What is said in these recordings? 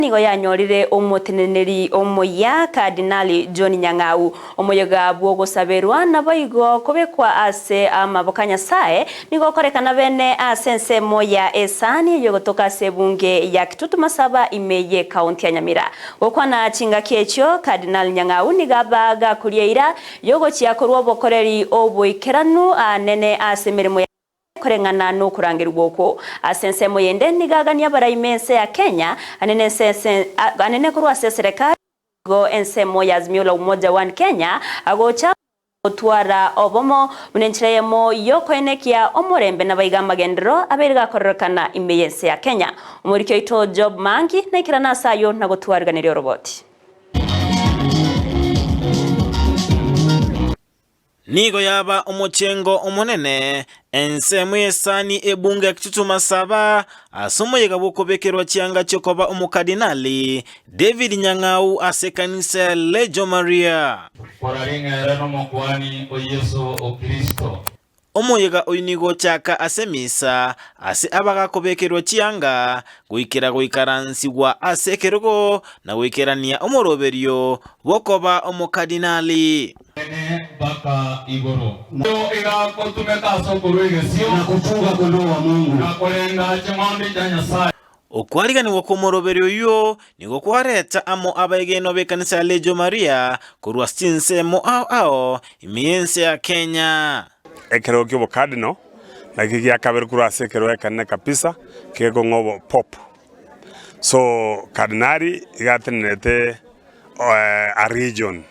Nigo yanyorire omoteneneri omoyia Cardinali John Nyang'au. Omoyega bw'ogosaberwa naboigo kobekwa ase amaboko a Nyasae nigo okorekana bene ase ensemo ya esani eyogotoka ase ebunge ya Kitutu Masaba ime y'ekaunti ya Nyamira. Gokwana chingaki echio, Cardinal Nyang'au nigo aba gakoria eira yogochia korwa obokoreri oboikeranu anene ase emeremo ya Koreng'ana nokorangerigwa okwo, ase ensemo yende nigo agania abaraime ense ya Kenya, anene ense anene korwa ase eserekari, nigo ensemo ya Azimio la Umoja One Kenya agocha gotwara obomo buna enchera eyemo yokoenekia omorembe nabaiga amagenderero abeire gakorerekana ime y'ense ya Kenya. Omoriki oito Job Mangi naikerane ase ayio na gotwariganeria oroboti. Nigo yaba omochengo omonene, ensemo y'esani ebunge ya Kitutu Masaba, ase omoyega bw'okobekerwa chianga chi'okoba omokadinali, David Nyang'au ase ekanisa ya Legio Maria. Korareng'ere n'Omokuani o Yeso o Kristo. Omoyega oyio nigo ochaka ase emisa, ase abagakobekerwa chianga, goikera goikaransigwa ase ekerogo na goikerania omoroberio bw'okoba omokadinali. Ene mpaka igoro. Oyo igagotumeka ase okorua egesio, Na kuchunga kondoo wa Mungu. na korenda ching'ondi chia Nyasae. Okwariganigwa kw'omoroberio oyio nigo kwareta amo abaegenwa b'ekanisa ya Legio Maria korwa ase chinsemo ao ao ime y'ense ya Kenya. Ekerogo ki'obokardinal nakio gia kabere korwa ase ekerogo ekenene kabisa kegekong'a obo pope. So cardinali iga atenenerete a region.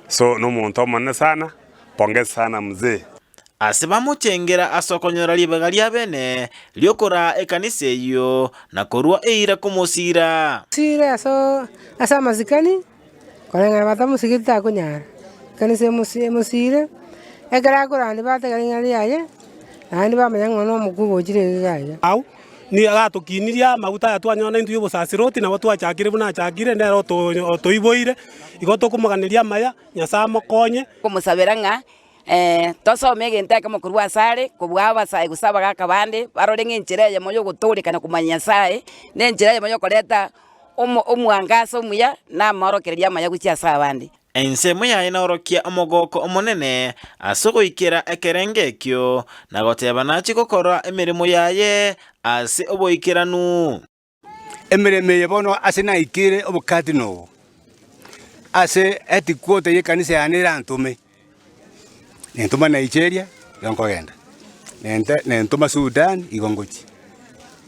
So na omonto omonene sana, pongezi sana mzee. Ase bamochengera ase okonyora ribaga ria bene ri'okoraa ekanisa eyio, na korua eira komosiira. Sire ase amasikani, koreng'ana batamosigeti takonyara, ekanisa emosire, ekero akorandi batega ring'ana riaye, naende bamanya ng'a nomokubwa ochire iga iga. Au nigo agatokinirie amaguta aya twanyora naintwe y'obosasiroti, nabo twachakire buna achakire, nere otoiboire, igo tokomoganeria amaya, Nyasae amokonye. Komosabera ng'a tosome egento ekemo korwa asare, kobua abasae gose abagaka bande, barore ng'a enchera eyemo y'ogotooreka na komanya Nyasae, na enchera eyemo y'okoreta omo omwangaso omuya, na amaorokererio amaya gochia ase abande. Ensemo yaye naorokia omogoko omonene ase ogoikera ekerengo ekio, na goteba nachie gokora emeremo yaye ase oboikeranu. Emeremo eye bono ase naikire obokatino obo, ase headquarter y'ekanisa yane erantome, nentoma Nigeria, igo nkogenda, nente nentoma Sudan, igo ngochia.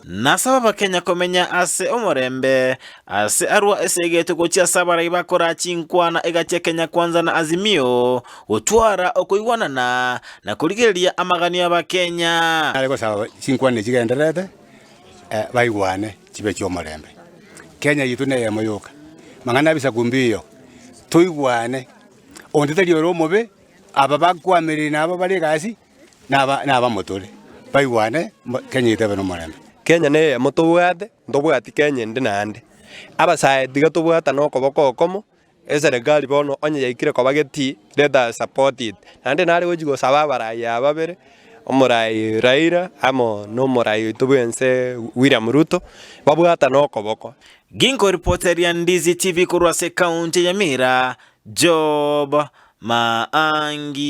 Nasaba Abakenya komenya ase omorembe, ase arwa esegeto gochia ase abarai bakora chinkwana egati ya Kenya Kwanza na Azimio, gotwara okoigwanana na korigereria amaganio y'Abakenya. Nare gosaba chinkwana echi chigendererete. baigwane chibe chi'omorembe. Kenya yaito neyemo yoka, mang'ana abisaku mbiyo, toigwane, onde tari ore omobe, aba bakwamirie na aba bare egasi, naba nabamotore, baigwane Kenya yaito ebe nomorembe. Kenya neyemo tobwate, ntobwati Kenya ende naende. Abasae tiga tobwatane okoboko okomo, eserekari bono onye yaikire koba getii, let us support it. Naende nare gochia gosaba abarai aba babere, omorai Raila amo na omorai oito bwense William Ruto, babwatane okoboko. Ginkoripoteria Ndizi TV korwa ase ekaunti ya Nyamira, Job Maangi.